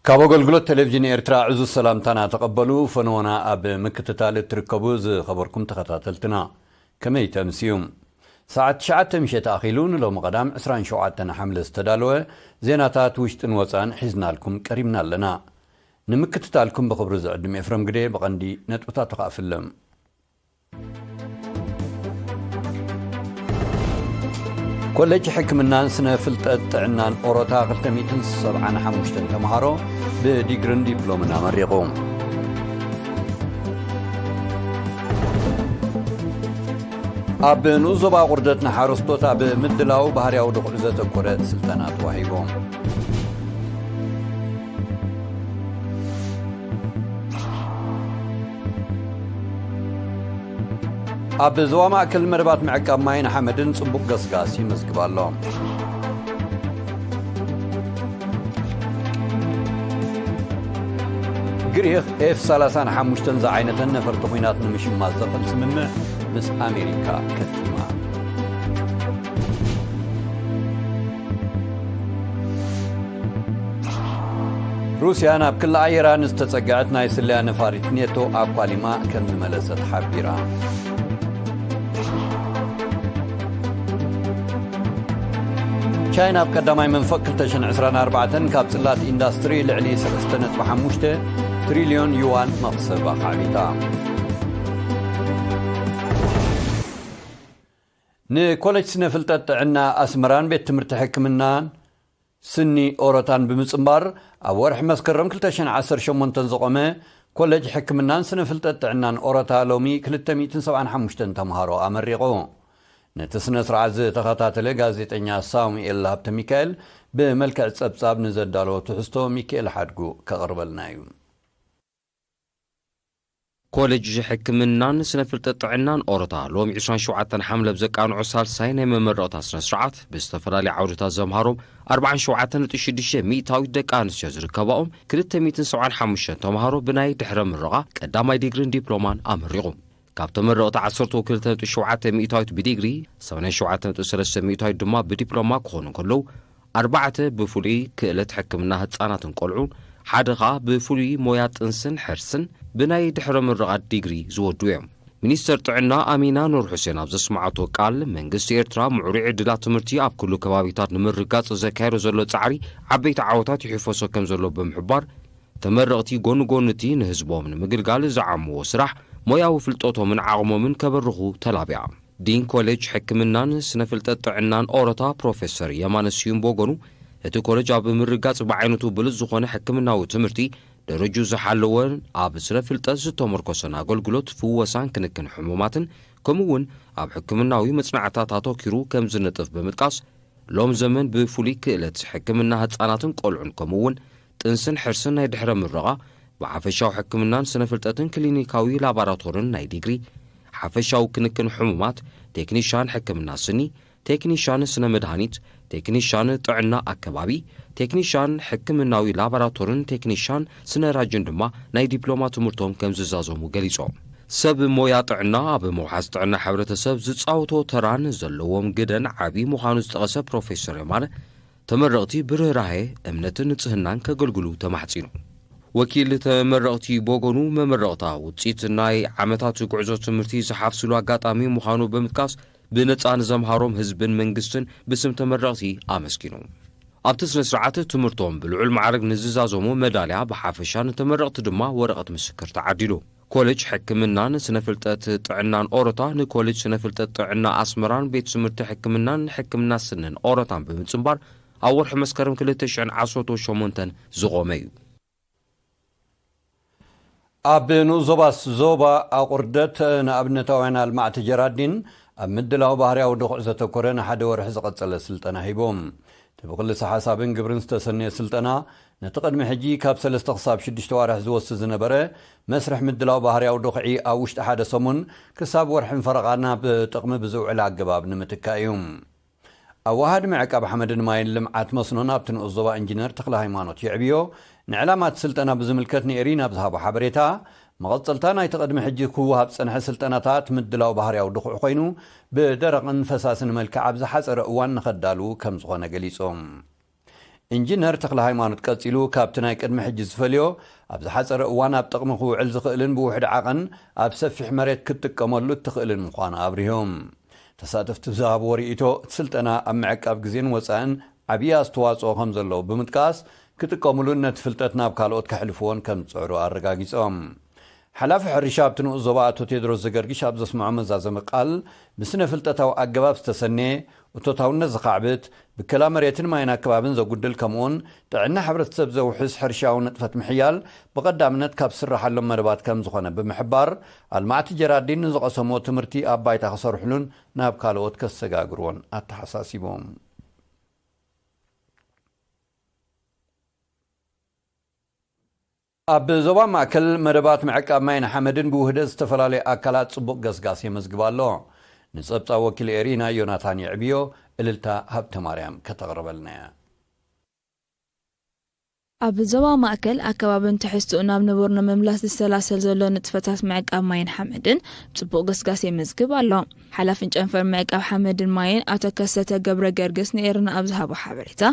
ካብ ኣገልግሎት ቴሌቪዥን ኤርትራ ዕዙዝ ሰላምታና ተቐበሉ። ፈነወና ኣብ ምክትታል እትርከቡ ዝኸበርኩም ተኸታተልትና፣ ከመይ ተምስዩ? ሰዓት ትሽዓተ ምሸት ኣኺሉ ንሎሚ ቀዳም ዕስራን ሸውዓተን ሓምለ ዝተዳለወ ዜናታት ውሽጥን ወጻን ሒዝናልኩም ቀሪብና ኣለና። ንምክትታልኩም ብኽብሪ ዝዕድም ኤፍረም ግደ። ብቐንዲ ነጥብታት ተኻፍልም። ኮሌጅ ሕክምናን ስነ ፍልጠት ጥዕናን ኦሮታ ክልተ ሚእትን ሰብዓን ሓሙሽተን ተምሃሮ ብዲግርን ዲፕሎምን ኣመሪቑ። ኣብ ንኡስ ዞባ ቁርደት ንሓረስቶት ኣብ ምድላው ባህርያዊ ድኹዒ ዘተኮረ ስልጠና ተዋሂቦም። ኣብ ዞባ ማእከል መደባት ምዕቃብ ማይን ሓመድን ጽቡቕ ገስጋስ ይመዝግብ ኣሎ። ግሪኽ ኤፍ ሰላሳን ሓሙሽተን ዝዓይነተን ነፈርቲ ኲናት ንምሽማት ዘኽእል ስምምዕ ምስ ኣሜሪካ ከቲማ። ሩስያ ናብ ክሊ ኣየራ ንዝተጸግዐት ናይ ስለያ ነፋሪት ኔቶ ኣኳሊማ ከም ዝመለሰት ሓቢራ። ቻይና ኣብ ቀዳማይ መንፈቕ ክልተ ሽሕን ዕስራን ኣርባዕተን ካብ ጽላት ኢንዳስትሪ ልዕሊ ሰለስተ ነጥቢ ሓሙሽተ ትሪልዮን ዩዋን መኽሰብ ኣኻዕቢታ። ንኮሌጅ ስነ ፍልጠት ጥዕና ኣስመራን ቤት ትምህርቲ ሕክምናን ስኒ ኦሮታን ብምጽንባር፣ ኣብ ወርሒ መስከረም ክልተ ሽሕን ዓሰርተ ሸሞንተን ዝቖመ ኮሌጅ ሕክምናን ስነ ፍልጠት ጥዕናን ኦሮታ ሎሚ ክልተ ሚእትን ሰብዓን ሓሙሽተን ተምሃሮ ኣመሪቑ። ነቲ ስነ ስርዓት ዝተኸታተለ ጋዜጠኛ ሳሙኤል ሃብተ ሚካኤል ብመልክዕ ጸብጻብ ንዘዳለዎ ትሕዝቶ ሚካኤል ሓድጉ ከቕርበልና እዩ። ኮሌጅ ሕክምናን ስነ ፍልጠት ጥዕናን ኦሮታ ሎሚ ዕስራን ሸውዓተን ሓምለ ኣብ ዘቃንዖ ሳልሳይ ናይ መመረቕታ ስነ ስርዓት ብዝተፈላለዩ ዓውድታት ዘምሃሮም ኣርባዓን ሸውዓተን ነጥቢ ሽዱሽተ ሚእታዊት ደቂ ኣንስትዮ ዝርከባኦም ክልተ ሚእትን ሰብዓን ሓሙሽተን ተምሃሮ ብናይ ድሕረ ምረቓ ቀዳማይ ዲግሪን ዲፕሎማን ኣመሪቑ። ካብ ተመረቕቲ ዓሰርተ ክልተ ነጥቢ ሸውዓተ ሚእታዊት ብዲግሪ፣ ሰማንያን ሸውዓተ ነጥቢ ሰለስተ ሚእታዊት ድማ ብዲፕሎማ ክኾኑ እንከለዉ፣ ኣርባዕተ ብፍሉይ ክእለት ሕክምና ህጻናትን ቆልዑን፣ ሓደ ኸኣ ብፍሉይ ሞያ ጥንስን ሕርስን ብናይ ድሕረ ምረቓ ዲግሪ ዝወዱ እዮም። ሚኒስተር ጥዕና ኣሚና ኑር ሑሴን ኣብ ዘስመዓቶ ቃል፣ መንግስቲ ኤርትራ ምዕሩይ ዕድላት ትምህርቲ ኣብ ኩሉ ከባቢታት ንምርጋጽ ዘካየዶ ዘሎ ጻዕሪ ዓበይቲ ዓወታት ይሕፈሶ ከም ዘሎ ብምሕባር፣ ተመረቕቲ ጎኒ ጎኒ እቲ ንህዝቦም ንምግልጋል ዝዓምዎ ስራሕ ሞያዊ ፍልጠቶምን ዓቕሞምን ከበርኹ ተላቢያ። ዲን ኮሌጅ ሕክምናን ስነ ፍልጠት ጥዕናን ኦሮታ ፕሮፌሰር የማነ ስዩም ብወገኑ፣ እቲ ኮሌጅ ኣብ ምርጋጽ ብዓይነቱ ብሉጽ ዝኾነ ሕክምናዊ ትምህርቲ ደረጁ ዝሓለወን ኣብ ስነ ፍልጠት ዝተመርኮሰን ኣገልግሎት ፍወሳን ክንክን ሕሙማትን ከምኡ እውን ኣብ ሕክምናዊ መጽናዕታት ኣተኪሩ ከም ዝነጥፍ ብምጥቃስ፣ ሎም ዘመን ብፍሉይ ክእለት ሕክምና ህጻናትን ቆልዑን ከምኡ እውን ጥንስን ሕርስን ናይ ድሕረ ምረቓ፣ ብሓፈሻዊ ሕክምናን ስነ ፍልጠትን ክሊኒካዊ ላቦራቶርን ናይ ዲግሪ፣ ሓፈሻዊ ክንክን ሕሙማት፣ ቴክኒሻን ሕክምና ስኒ፣ ቴክኒሻን ስነ መድሃኒት፣ ቴክኒሻን ጥዕና ኣከባቢ፣ ቴክኒሻን ሕክምናዊ ላቦራቶርን ቴክኒሻን ስነ ራጅን ድማ ናይ ዲፕሎማ ትምህርቶም ከም ዝዛዘሙ ገሊጾም። ሰብ ሞያ ጥዕና ኣብ መውሓስ ጥዕና ሕብረተሰብ ዝጻወቶ ተራን ዘለዎም ግደን ዓቢ ምዃኑ ዝጠቐሰ ፕሮፌሰር የማነ፣ ተመረቕቲ ብርህራሄ፣ እምነትን ንጽህናን ከገልግሉ ተማሕጺኑ። ወኪል ተመረቕቲ ብወገኑ፣ መመረቕታ ውጽኢት ናይ ዓመታት ጉዕዞ ትምህርቲ ዝሓፍስሉ ኣጋጣሚ ምዃኑ ብምጥቃስ፣ ብነጻ ንዘምሃሮም ህዝብን መንግስትን ብስም ተመረቕቲ ኣመስጊኑ። ኣብቲ ስነ ስርዓት ትምህርቶም ብልዑል ማዕረግ ንዝዛዘሙ መዳልያ ብሓፈሻ፣ ንተመረቕቲ ድማ ወረቐት ምስክር ተዓዲሉ። ኮሌጅ ሕክምናን ስነ ፍልጠት ጥዕናን ኦሮታ ንኮሌጅ ስነ ፍልጠት ጥዕና ኣስመራን ቤት ትምህርቲ ሕክምናን ሕክምና ስንን ኦሮታን ብምጽንባር ኣብ ወርሒ መስከረም ክልተ ሽሕን ዓሰርተ ሸሞንተን ዝቖመ እዩ። ኣብ ንኡስ ዞባ ዞባ ኣቑርደት ንኣብነታውያን ኣልማዕቲ ጀራዲን ኣብ ምድላው ባህርያዊ ድኹዕ ዘተኮረ ንሓደ ወርሒ ዝቐጸለ ስልጠና ሂቦም። እቲ ብክልሰ ሓሳብን ግብርን ዝተሰነየ ስልጠና ነቲ ቅድሚ ሕጂ ካብ ሰለስተ ክሳብ ሽዱሽተ ዋርሕ ዝወስድ ዝነበረ መስርሕ ምድላው ባህርያዊ ድኹዒ ኣብ ውሽጢ ሓደ ሰሙን ክሳብ ወርሕን ፈረቓን ኣብ ጥቕሚ ብዝውዕል ኣገባብ ንምትካእ እዩ። ኣዋሃድ ምዕቃብ ሓመድን ማይን ልምዓት መስኖን ኣብቲ ንኡስ ዞባ ኢንጂነር ተኽለ ሃይማኖት የዕብዮ ንዕላማ እቲ ስልጠና ብዝምልከት ንኤሪና ብዝሃቦ ሓበሬታ፣ መቐጸልታ ናይቲ ቅድሚ ሕጂ ክወሃብ ዝጸንሐ ስልጠናታት ምድላው ባህርያዊ ድኹዒ ኮይኑ፣ ብደረቕን ፈሳስን መልክዕ ኣብ ዝሓጸረ እዋን ንኸዳልዉ ከም ዝኾነ ገሊጾም። ኢንጂነር ተኽለ ሃይማኖት ቀጺሉ፣ ካብቲ ናይ ቅድሚ ሕጂ ዝፈልዮ፣ ኣብ ዝሓጸረ እዋን ኣብ ጥቕሚ ክውዕል ዝኽእልን ብውሕድ ዓቐን ኣብ ሰፊሕ መሬት ክትጥቀመሉ እትኽእልን ምዃኑ ኣብሪሁ። ተሳተፍቲ ብዝሃብዎ ርእይቶ፣ እቲ ስልጠና ኣብ ምዕቃብ ግዜን ወጻእን ዓብዪ ኣስተዋጽኦ ከም ዘለዎ ብምጥቃስ፣ ክጥቀምሉን ነቲ ፍልጠት ናብ ካልኦት ከሕልፍዎን ከም ዝጽዕሩ ኣረጋጊጾም። ሓላፊ ሕርሻ ኣብቲ ንኡስ ዞባ ኣቶ ቴድሮስ ዘገርግሽ ኣብ ዘስምዖ መዛዘሚ ቃል፣ ብስነ ፍልጠታዊ ኣገባብ ዝተሰነየ፣ እቶታውነት ዘኻዕብት፣ ብከላ መሬትን ማይን ኣከባብን ዘጉድል ከምኡውን ጥዕና ሕብረተሰብ ዘውሕስ ሕርሻዊ ንጥፈት ምሕያል ብቐዳምነት ካብ ዝስራሓሎም መደባት ከም ዝኾነ ብምሕባር፣ ኣልማዕቲ ጀራዲን ንዝቐሰሞ ትምህርቲ ኣብ ባይታ ክሰርሕሉን ናብ ካልኦት ከሰጋግርዎን ኣተሓሳሲቦም። ኣብ ዞባ ማእከል መደባት ምዕቃብ ማይን ሓመድን ብውህደት ዝተፈላለዩ ኣካላት ጽቡቕ ገስጋስ የመዝግብ ኣሎ። ንጸብጻብ ወኪል ኤሪና ዮናታን የዕብዮ፣ እልልታ ሃብተማርያም ከተቕርበልና እያ። ኣብ ዞባ ማእከል ኣከባብን ትሕዝትኡ ናብ ንቡር ንምምላስ ዝሰላሰል ዘሎ ንጥፈታት ምዕቃብ ማይን ሓመድን ጽቡቕ ገስጋስ የመዝግብ ኣሎ። ሓላፊን ጨንፈር ምዕቃብ ሓመድን ማይን ኣቶ ከሰተ ገብረ ገርግስ ንኤርና ኣብ ዝሃቦ ሓበሬታ፣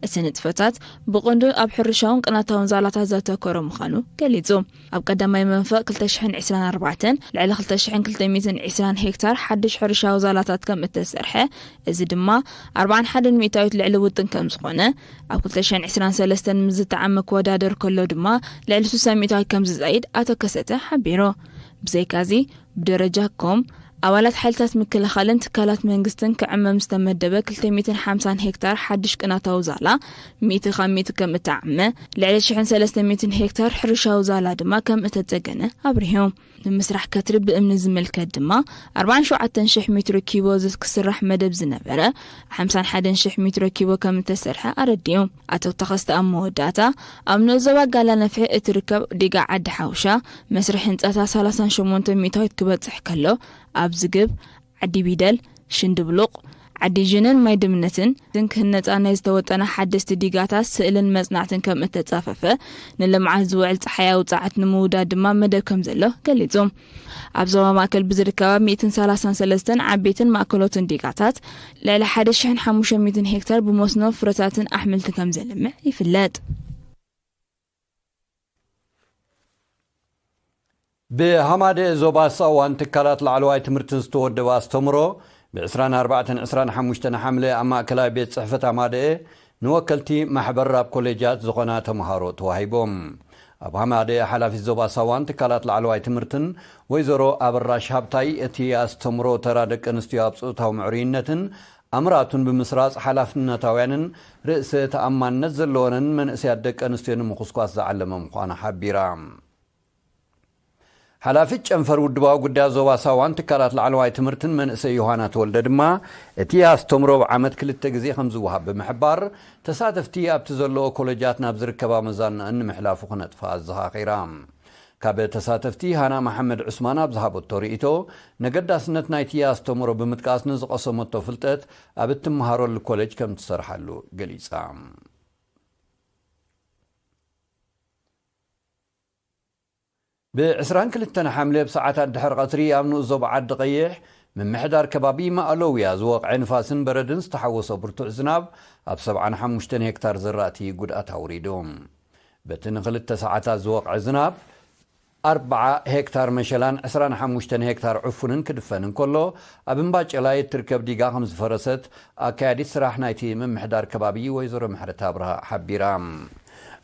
እቲ ንጥፈታት ብቐንዱ ኣብ ሕርሻውን ቅናታውን ዛላታት ዘተኮረ ምዃኑ ገሊጹ። ኣብ ቀዳማይ መንፈቕ ክልተ ሽሕን ዕስራን ኣርባዕተን ልዕሊ ክልተ ሽሕን ክልተ ሚእትን ዕስራን ሄክታር ሓድሽ ሕርሻዊ ዛላታት ከም እተሰርሐ፣ እዚ ድማ ኣርባዓን ሓደን ሚእታዊት ልዕሊ ውጥን ከም ዝኾነ፣ ኣብ ክልተ ሽሕን ዕስራን ሰለስተን ምስ ዝተዓመ ክወዳደር ከሎ ድማ ልዕሊ ስሳ ሚእታዊት ከም ዝዛይድ ኣቶ ከሰተ ሓቢሩ። ብዘይካዚ፣ ብደረጃ ኮም፣ ኣባላት ሓይልታት ምክልኻልን ትካላት መንግስትን ክዕመም ዝተመደበ ክልተ ሚእትን ሓምሳን ሄክታር ሓድሽ ቅናታዊ ዛላ፣ ሚእቲ ካብ ሚእቲ ከም እተዓመ፣ ልዕሊ ሽሕን ሰለስተ ሚእትን ሄክታር ሕርሻዊ ዛላ ድማ ከም እተጸገነ ኣብሪሁ። ንምስራሕ ከትሪ ብእምኒ ዝምልከት ድማ፣ ኣርባዓን ሸውዓተን ሽሕ ሜትሮ ኪቦ ዝ-፣ ክስራሕ መደብ ዝነበረ፣ ሓምሳን ሓደን ሽሕ ሜትሮ ኪቦ ከም እተሰርሐ ኣረዲኡ። ኣቶ ተኸስተ ኣብ መወዳእታ፣ ኣብ ንኡስ ዞባ ጋላ ነፍሒ እትርከብ ዲጋ ዓዲ ሓውሻ፣ መስርሕ ህንጻታ ሰላሳን ሸሞንተን ሚእታዊት ክበጽሕ ከሎ፣ ኣብ ዝግብ፣ ዓዲ ቢደል፣ ሽንድብሉቕ፣ ዓዲ ዥንን ማይ ድምነትን ክህነጻ ናይ ዝተወጠና ሓደስቲ ዲጋታት ስእልን መጽናዕትን ከም እተጻፈፈ፣ ንልምዓት ዝውዕል ጸሓያዊ ጸዓት ንምውዳድ ድማ መደብ ከም ዘሎ ገሊጹ። ኣብ ዞባ ማእከል ብዝርከባ ሚእትን ሰላሳን ሰለስተን ዓበይትን ማእከሎትን ዲጋታት፣ ልዕሊ ሓደ ሽሕን ሓሙሽተ ሚእትን ሄክታር ብመስኖ ፍረታትን ኣሕምልቲ ከም ዘልምዕ ይፍለጥ። ብሃማደኤ ዞባ ሳዋን ትካላት ላዕለዋይ ትምህርትን ዝተወደበ ኣስተምሮ፣ ብ ዕስራን ኣርባዕተን ዕስራን ሓሙሽተን ሓምለ ኣብ ማእከላይ ቤት ጽሕፈት ሃማደኤ ንወከልቲ ማሕበር ኣብ ኮሌጃት ዝኾና ተምሃሮ ተዋሂቦም። ኣብ ሃማደኤ ሓላፊት ዞባ ሳዋን ትካላት ላዕለዋይ ትምህርትን ወይዘሮ ኣበራሽ ሃብታይ፣ እቲ ኣስተምሮ ተራ ደቂ ኣንስትዮ ኣብ ጾታዊ ምዕሩይነትን ኣምራቱን ብምስራጽ ሓላፍነታውያንን ርእሰ ተኣማንነት ዘለወንን መንእሰያት ደቂ ኣንስትዮ ንምኹስኳስ ዝዓለመ ምዃኑ ሓቢራ። ሓላፊት ጨንፈር ውድባዊ ጉዳያት ዞባ ሳዋን ትካላት ላዕለዋይ ትምህርትን መንእሰይ ዮሃና ተወልደ ድማ፣ እቲ ኣስተምሮ ብዓመት ክልተ ግዜ ከም ዝወሃብ ብምሕባር፣ ተሳተፍቲ ኣብቲ ዘለዎ ኮለጃት ናብ ዝርከባ መዛናእን ንምሕላፉ ክነጥፋ ኣዘኻኺራ። ካብ ተሳተፍቲ ሃና መሓመድ ዑስማን ኣብ ዝሃበቶ ርእይቶ፣ ነገዳስነት ናይቲ ኣስተምሮ ብምጥቃስ፣ ንዝቐሰመቶ ፍልጠት ኣብ እትመሃረሉ ኮለጅ ከም ትሰርሓሉ ገሊጻ። ብ ዕስራን ክልተን ሓምለ ብሰዓታት ድሕሪ ቀትሪ ኣብ ንኡስ ዞባ ዓዲ ቀይሕ ምምሕዳር ከባቢ ማእለውያ ዝወቕዐ ንፋስን በረድን ዝተሓወሶ ብርቱዕ ዝናብ ኣብ ሰብዓን ሓሙሽተን ሄክታር ዝራእቲ ጉድኣት ኣውሪዱ። በቲ ንኽልተ ሰዓታት ዝወቕዐ ዝናብ ኣርብዓ ሄክታር መሸላን ዕስራን ሓሙሽተን ሄክታር ዕፉንን ክድፈን እንከሎ፣ ኣብ እምባጨላይ እትርከብ ዲጋ ከም ዝፈረሰት ኣካያዲት ስራሕ ናይቲ ምምሕዳር ከባቢ ወይዘሮ ምሕረት ኣብርሃ ሓቢራ።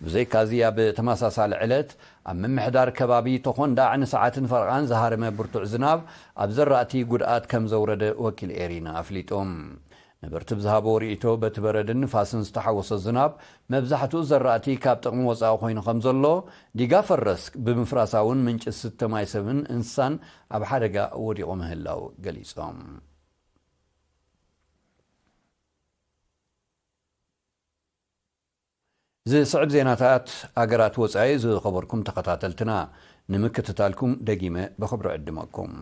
ብዘይካዚ ኣብ ተመሳሳሊ ዕለት ኣብ ምምሕዳር ከባቢ ተኾንዳዕ ንሰዓትን ፈረቓን ዝሃረመ ብርቱዕ ዝናብ ኣብ ዘራእቲ ጉድኣት ከም ዘውረደ ወኪል ኤሪና ኣፍሊጡ። ነበርቲ ብዝሃቦ ርእይቶ በቲ በረድን ንፋስን ዝተሓወሶ ዝናብ መብዛሕትኡ ዘራእቲ ካብ ጥቕሚ ወፃኢ ኮይኑ ከም ዘሎ፣ ዲጋ ፈረስ ብምፍራሳ እውን ምንጪ ዝስተ ማይ ሰብን እንስሳን ኣብ ሓደጋ ወዲቑ ምህላው ገሊፆም። ዝስዕብ ዜናታት ኣገራት ወጻኢ ዝኸበርኩም ተኸታተልትና ንምክትታልኩም ደጊመ ብኽብሪ ዕድመኩም።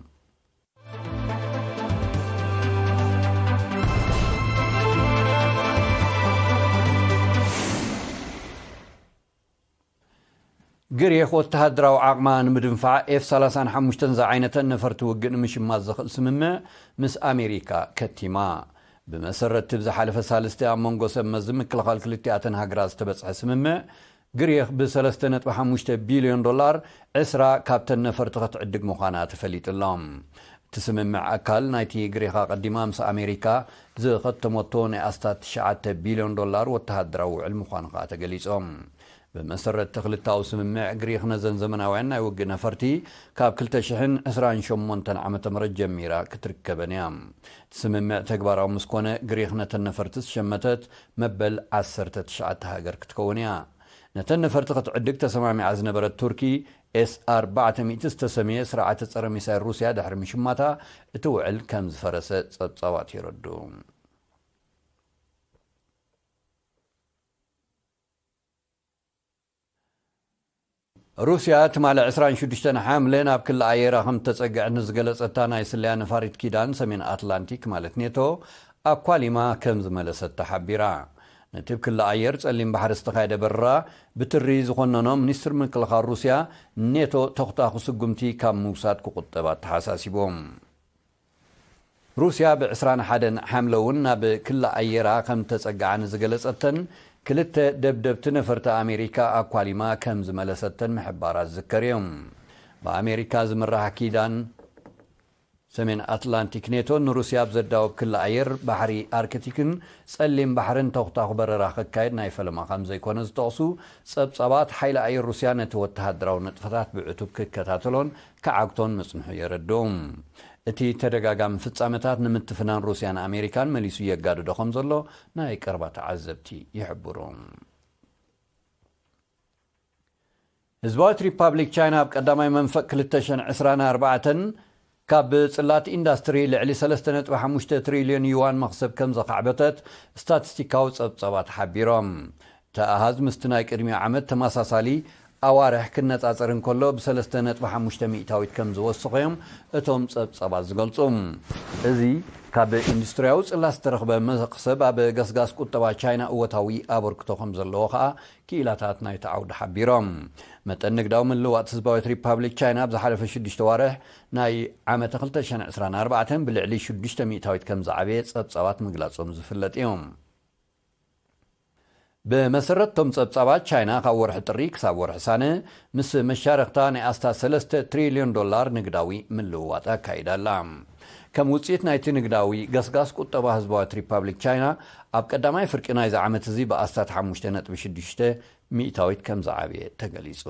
ግሪኽ ወተሃደራዊ ዓቕማ ንምድንፋዕ ኤፍ ሰላሳን ሓሙሽተን ዝዓይነተን ነፈርቲ ውግእ ንምሽማት ዘኽእል ስምምዕ ምስ ኣሜሪካ ከቲማ። ብመሰረት እቲ ብዝሓለፈ ሳልስቲ ኣብ መንጎ ሰብ መዚ ምክልኻል ክልቲኣተን ሃገራት ዝተበጽሐ ስምምዕ፣ ግሪኽ ብ3.5 ቢልዮን ዶላር ዕስራ ካብተን ነፈርቲ ክትዕድግ ምዃና ተፈሊጡ ኣሎ። እቲ ስምምዕ ኣካል ናይቲ ግሪኽ ኣቐዲማ ምስ ኣሜሪካ ዝኸተመቶ ናይ ኣስታት ትሽዓተ ቢልዮን ዶላር ወተሃደራዊ ውዕል ምዃኑ ከኣ ተገሊጾም። ብመሰረት እቲ ክልታዊ ስምምዕ፣ ግሪኽ ነዘን ዘመናውያን ናይ ውግእ ነፈርቲ ካብ ክልተ ሽሕን ዕስራን ሸሞንተን ዓመተ ምህረት ጀሚራ ክትርከበን እያ። እቲ ስምምዕ ተግባራዊ ምስ ኮነ፣ ግሪኽ ነተን ነፈርቲ ዝሸመተት መበል ዓሰርተ ትሽዓተ ሃገር ክትከውን እያ። ነተን ነፈርቲ ክትዕድግ ተሰማሚዓ ዝነበረት ቱርኪ፣ ኤስ ኣርባዕተ ሚእቲ ዝተሰምየ ስርዓተ ጸረ ሚሳይል ሩስያ ድሕሪ ምሽማታ፣ እቲ ውዕል ከም ዝፈረሰ ጸብጻባት የረድኡ። ሩስያ ትማሊ ዕስራን ሽዱሽተን ሓምለ ናብ ክሊ ኣየራ ከም እተጸግዐት ንዝገለጸታ ናይ ስለያ ነፋሪት ኪዳን ሰሜን ኣትላንቲክ ማለት ኔቶ ኣኳሊማ ከም ዝመለሰት ተሓቢራ። ነቲ ብክሊ ኣየር ጸሊም ባሕሪ ዝተኻየደ በረራ ብትሪ ዝኾነኖ ሚኒስትር ምክልኻል ሩስያ፣ ኔቶ ተኹታኹ ስጉምቲ ካብ ምውሳድ ክቑጠብ ኣተሓሳሲቦም። ሩስያ ብ ዕስራን ሓደን ሓምለ እውን ናብ ክሊ ኣየራ ከም ተጸግዓ ንዝገለጸተን ክልተ ደብደብቲ ነፈርቲ ኣሜሪካ ኣኳሊማ ከም ዝመለሰተን ምሕባራ ዝዝከር እዩ። ብኣሜሪካ ዝምራሕ ኪዳን ሰሜን ኣትላንቲክ ኔቶ ንሩስያ ኣብ ዘዳወብ ክሊ ኣየር ባሕሪ ኣርክቲክን ጸሊም ባሕርን ተኹታኹ በረራ ከካየድ ናይ ፈለማ ከም ዘይኮነ ዝጠቕሱ ጸብጻባት፣ ሓይሊ ኣየር ሩስያ ነቲ ወተሃደራዊ ንጥፈታት ብዕቱብ ክከታተሎን ክዓግቶን ምጽንሑ የረድኡ። እቲ ተደጋጋሚ ፍጻመታት ንምትፍናን ሩስያን ኣሜሪካን መሊሱ የጋድዶ ከም ዘሎ ናይ ቀረባ ተዓዘብቲ ይሕብሩ። ህዝባዊት ሪፓብሊክ ቻይና ኣብ ቀዳማይ መንፈቕ ክልተ ሽሕን ዕስራን ኣርባዕተን ካብ ጽላት ኢንዳስትሪ ልዕሊ ሰለስተ ነጥቢ ሓሙሽተ ትሪልዮን ዩዋን መኽሰብ ከም ዘኻዕበተት ስታቲስቲካዊ ጸብጻባት ሓቢሮም። እቲ ኣሃዝ ምስቲ ናይ ቅድሚኡ ዓመት ተመሳሳሊ ኣዋርሕ ክነጻጸር እንከሎ፣ ብ ሰለስተ ነጥቢ ሓሙሽተ ሚእታዊት ከም ዝወሰኸ እዮም እቶም ጸብጻባት ዝገልጹ። እዚ ካብ ኢንዱስትሪያዊ ጽላት ዝተረኽበ መኽሰብ ኣብ ገስጋስ ቁጠባ ቻይና እወታዊ ኣበርክቶ ከም ዘለዎ ከኣ ክኢላታት ናይቲ ዓውዲ ሓቢሮም። መጠን ንግዳዊ ምልውዋጥ ህዝባዊት ሪፓብሊክ ቻይና ኣብ ዝሓለፈ ሽዱሽተ ዋርሕ ናይ ዓመተ ክልተ ሽሕን ዕስራን ኣርባዕተን ብልዕሊ ሽዱሽተ ሚእታዊት ከም ዝዓበየ ጸብጻባት ምግላጾም ዝፍለጥ እዩ። ብመሰረት እቶም ጸብጻባት፣ ቻይና ካብ ወርሒ ጥሪ ክሳብ ወርሒ ሳነ ምስ መሻርኽታ ናይ ኣስታት ሰለስተ ትሪልዮን ዶላር ንግዳዊ ምልውዋጥ ኣካይዳ ኣላ። ከም ውጽኢት ናይቲ ንግዳዊ ገስጋስ፣ ቁጠባ ህዝባዊት ሪፓብሊክ ቻይና ኣብ ቀዳማይ ፍርቂ ናይዚ ዓመት እዚ ብኣስታት ሓሙሽተ ነጥቢ ሽዱሽተ ሚእታዊት ከም ዝዓበየ ተገሊጹ።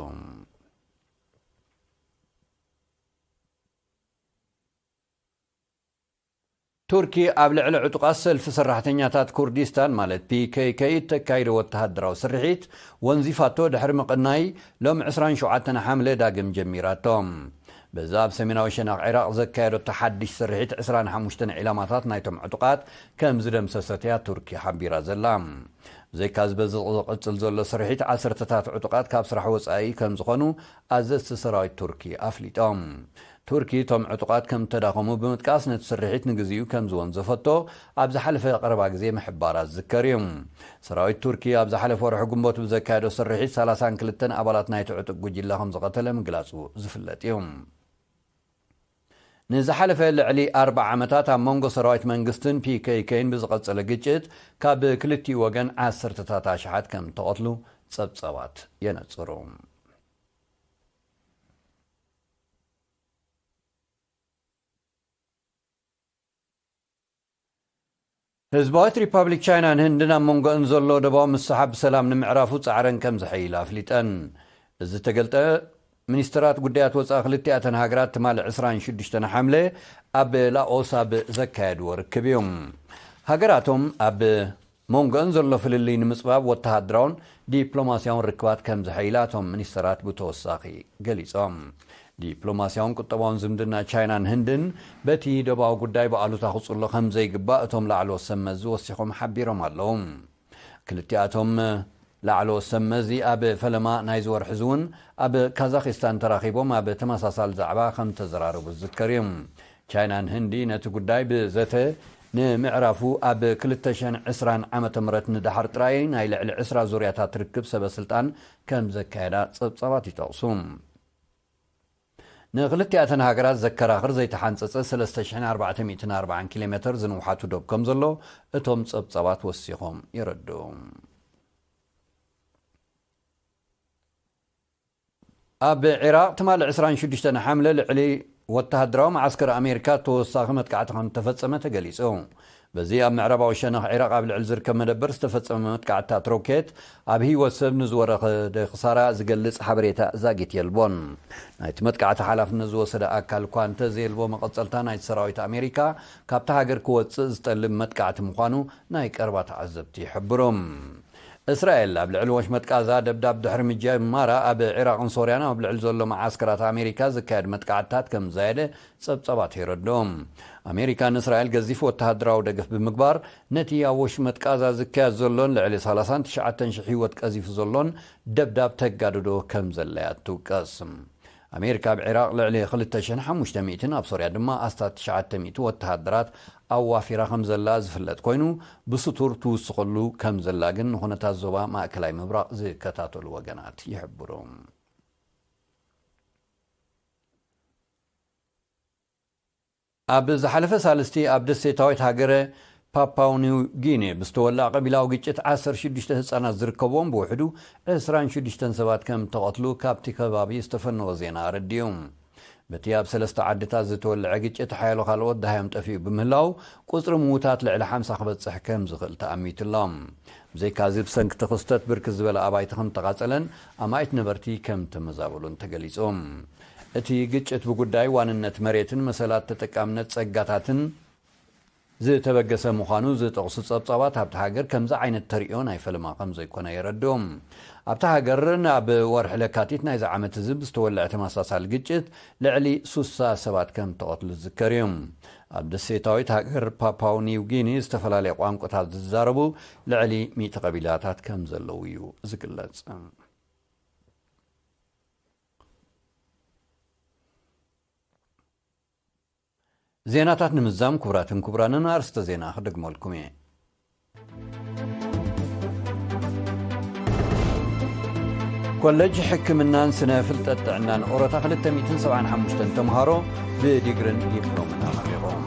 ቱርኪ ኣብ ልዕሊ ዕጡቓት ሰልፊ ሰራሕተኛታት ኩርዲስታን ማለት ፒ ኬ ኬ እተካይዶ ወተሃደራዊ ስርሒት ወንዚፋቶ ድሕሪ ምቕናይ፣ ሎም ዕስራን ሸውዓተን ሓምለ ዳግም ጀሚራቶ። በዚ ኣብ ሰሜናዊ ሸነኽ ዒራቕ ዘካየደቶ ሓድሽ ስርሒት ዕስራን ሓሙሽተን ዒላማታት ናይቶም ዕጡቓት ከም ዝደምሰሰት እያ ቱርኪ ሓቢራ ዘላ። ብዘይካ እዚ በዚ ዝቕጽል ዘሎ ስርሒት ዓሰርተታት ዕጡቓት ካብ ስራሕ ወጻኢ ከም ዝኾኑ ኣዘዝቲ ሰራዊት ቱርኪ ኣፍሊጦም። ቱርኪ እቶም ዕጡቓት ከም እተዳኸሙ ብምጥቃስ ነቲ ስርሒት ንግዚኡ ከም ዝወንዘፈቶ ኣብ ዝሓለፈ ቀረባ ግዜ ምሕባራ ዝዝከር እዩ። ሰራዊት ቱርኪ ኣብ ዝሓለፈ ወርሒ ግንቦት ብዘካየዶ ስርሒት ሰላሳን ክልተን ኣባላት ናይቲ ዕጡቕ ጉጅለ ከም ዝቐተለ ምግላጹ ዝፍለጥ እዩ። ንዝሓለፈ ልዕሊ ኣርብዓ ዓመታት ኣብ መንጎ ሰራዊት መንግስትን ፒ ኬ ኬን ብዝቐጸለ ግጭት ካብ ክልቲኡ ወገን ዓሰርተታት ኣሽሓት ከም እተቐትሉ ጸብጻባት የነጽሩ። ህዝባዊት ሪፓብሊክ ቻይናን ህንድን ኣብ መንጎአን ዘሎ ደባዊ ምስሓብ ብሰላም ንምዕራፉ ጻዕረን ከም ዘሐይላ ኣፍሊጠን። እዚ ተገልጠ፣ ሚኒስትራት ጉዳያት ወጻኢ ክልቲኣተን ሃገራት ትማሊ ዕስራን ሽዱሽተን ሓምለ ኣብ ላኦስ ኣብ ዘካየድዎ ርክብ እዩ። ሃገራቶም ኣብ መንጎአን ዘሎ ፍልልይ ንምጽባብ ወተሃደራውን ዲፕሎማስያውን ርክባት ከም ዘሐይላ እቶም ሚኒስትራት ብተወሳኺ ገሊጾም። ዲፕሎማስያውን ቁጠባውን ዝምድና ቻይናን ህንድን በቲ ደባዊ ጉዳይ ብኣሉታ ክጽሎ ከም ዘይግባእ እቶም ላዕለዎት ሰብ መዚ ወሲኾም ሓቢሮም ኣለዉ። ክልቲኣቶም ላዕለዎት ሰብ መዚ ኣብ ፈለማ ናይዚ ወርሒ እዚ እውን ኣብ ካዛኺስታን ተራኺቦም ኣብ ተመሳሳሊ ዛዕባ ከም ተዘራረቡ ዝዝከር እዩ። ቻይናን ህንዲ ነቲ ጉዳይ ብዘተ ንምዕራፉ ኣብ ክልተ ሽሕን ዕስራን ዓመተ ምህረት ንደሓር ጥራይ ናይ ልዕሊ ዕስራ ዙርያታት ርክብ ሰበ ስልጣን ከም ዘካየዳ ጸብጻባት ይጠቕሱ። ንክልቲኣተን ሃገራት ዘከራኽር ዘይተሓንጸጸ ሰለስተ ሽሕን ኣርባዕተ ሚእትን ኣርባዓን ኪሎ ሜተር ዝንውሓቱ ዶብ ከም ዘሎ እቶም ጸብጻባት ወሲኾም የረድኡ። ኣብ ዒራቕ ትማሊ ዕስራን ሽዱሽተን ሓምለ ልዕሊ ወተሃደራዊ መዓስከር ኣሜሪካ ተወሳኺ መጥቃዕቲ ከም ተፈጸመ ተገሊጹ። በዚ ኣብ ምዕራባዊ ሸነኽ ዒራቕ ኣብ ልዕሊ ዝርከብ መደበር ዝተፈጸመ መጥቃዕትታት ሮኬት ኣብ ህይወት ሰብ ንዝወረደ ክሳራ ዝገልጽ ሓበሬታ ዛጊት የልቦን። ናይቲ መጥቃዕቲ ሓላፍነት ዝወሰደ ኣካል እኳ እንተዘየልቦ፣ መቐጸልታ ናይቲ ሰራዊት ኣሜሪካ ካብታ ሃገር ክወጽእ ዝጠልብ መጥቃዕቲ ምዃኑ ናይ ቀረባ ተዓዘብቲ ይሕብሩ። እስራኤል ኣብ ልዕሊ ወሽመጥ ቃዛ ደብዳብ ድሕሪ ምጅማራ፣ ኣብ ዒራቕን ሶርያን ኣብ ልዕሊ ዘሎ መዓስከራት ኣሜሪካ ዝካየድ መጥቃዕትታት ከም ዝዛየደ ጸብጻባት የረድኡ። ኣሜሪካ ንእስራኤል ገዚፍ ወተሃደራዊ ደገፍ ብምግባር፣ ነቲ ኣብ ወሽመጥ ቃዛ ዝካየድ ዘሎን ልዕሊ ሰላሳን ትሽዓተን ሽሕ ህይወት ቀዚፉ ዘሎን ደብዳብ ተጋድዶ ከም ዘለያ ትውቀስ። ኣሜሪካ ኣብ ዒራቕ ልዕሊ ክልተ ሽሕን ሓሙሽተ ሚእትን፣ ኣብ ሶርያ ድማ ኣስታት ትሽዓተ ሚእቲ ወተሃደራት ኣዋፊራ ከም ዘላ ዝፍለጥ ኮይኑ፣ ብስቱር ትውስኸሉ ከም ዘላ ግን ንኹነታት ዞባ ማእከላይ ምብራቕ ዝከታተሉ ወገናት ይሕብሩ። ኣብ ዝሓለፈ ሳልስቲ ኣብ ደሴታዊት ሃገረ ፓፓው ኒው ጊኒ ብዝተወልዐ ቀቢላዊ ግጭት ዓሰርተ ሽዱሽተ ህጻናት ዝርከብዎም ብውሕዱ ዕስራን ሽዱሽተን ሰባት ከም ተቐትሉ ካብቲ ከባቢ ዝተፈነወ ዜና ኣረዲኡ። በቲ ኣብ ሰለስተ ዓድታት ዝተወልዐ ግጭት ሓያሎ ካልኦት ደሃዮም ጠፊኡ ብምህላው ቁጽሪ ምዉታት ልዕሊ ሓምሳ ክበጽሕ ከም ዝኽእል ተኣሚቱ ኣሎ። ብዘይካዚ ብሰንኪ እቲ ክስተት ብርክት ዝበለ ኣባይቲ ከም ተቓጸለን ኣማኢት ነበርቲ ከም ተመዛበሉን ተገሊጹ። እቲ ግጭት ብጉዳይ ዋንነት መሬትን መሰላት ተጠቃምነት ጸጋታትን ዝተበገሰ ምዃኑ ዝጠቕሱ ጸብጻባት፣ ኣብታ ሃገር ከምዚ ዓይነት ተርእዮ ናይ ፈለማ ከም ዘይኮነ የረድኡ። ኣብታ ሃገር ናብ ወርሒ ለካቲት ናይዚ ዓመት እዚ ብዝተወልዐ ተመሳሳሊ ግጭት ልዕሊ ሱሳ ሰባት ከም ተቐትሉ ዝዝከር እዩ። ኣብ ደሴታዊት ሃገር ፓፓው ኒው ጊኒ ዝተፈላለየ ቋንቋታት ዝዛረቡ ልዕሊ ሚእቲ ቀቢላታት ከም ዘለዉ እዩ ዝግለጽ። ዜናታት ንምዛም፣ ክቡራትን ክቡራንን፣ ኣርእስተ ዜና ክደግመልኩም እየ። ኮለጅ ሕክምናን ስነ ፍልጠት ጥዕናን ኦሮታ ክልተ ሚእትን ሰብዓን ሓሙሽተን ተምሃሮ ብዲግርን ዲፕሎምን ኣመሪቖም።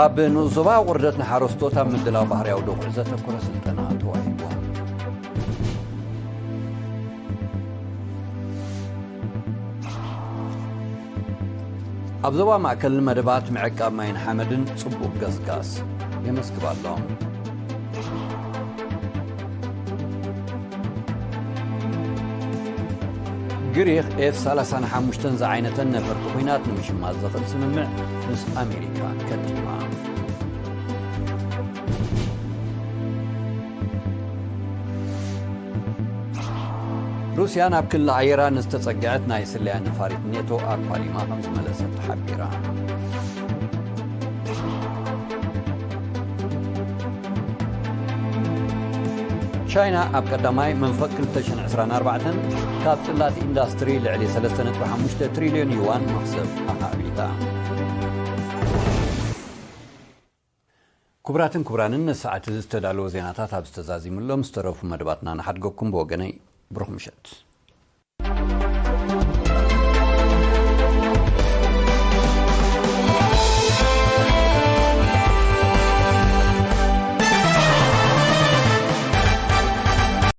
ኣብ ንኡስ ዞባ ቁርደት ንሓረስቶት ኣብ ምድላው ባህርያዊ ዶኹዒ ዘተኮረ ስልጠና ተዋሂቡ። ኣብ ዞባ ማእከል መደባት ምዕቃብ ማይን ሓመድን ጽቡቕ ገስጋስ የመዝግብ ኣሎ። ግሪኽ ኤፍ ሰላሳን ሓሙሽተን ዝዓይነተን ነፈርቲ ኲናት ንምሽማት ዘኽእል ስምምዕ ምስ ኣሜሪካ ከቲማ። ሩስያ ናብ ክሊ ኣየራ ንዝተጸግዐት ናይ ስለያ ነፋሪት ኔቶ ኣኳሊማ ከም ዝመለሰት ተሓቢራ። ቻይና ኣብ ቀዳማይ መንፈቅ ክልተ ሽሕን ዕስራን ኣርባዕተን ካብ ጽላት ኢንዳስትሪ ልዕሊ ሰለስተ ነጥቢ ሓሙሽተ ትሪልዮን ዩዋን መኽሰብ ኣኻዕቢታ። ክቡራትን ክቡራንን፣ ንሰዓት እዚ ዝተዳለወ ዜናታት ኣብ ዝተዛዚምሎም ዝተረፉ መደባትና ንሓድገኩም። ብወገነይ ብሩኽ ምሸት።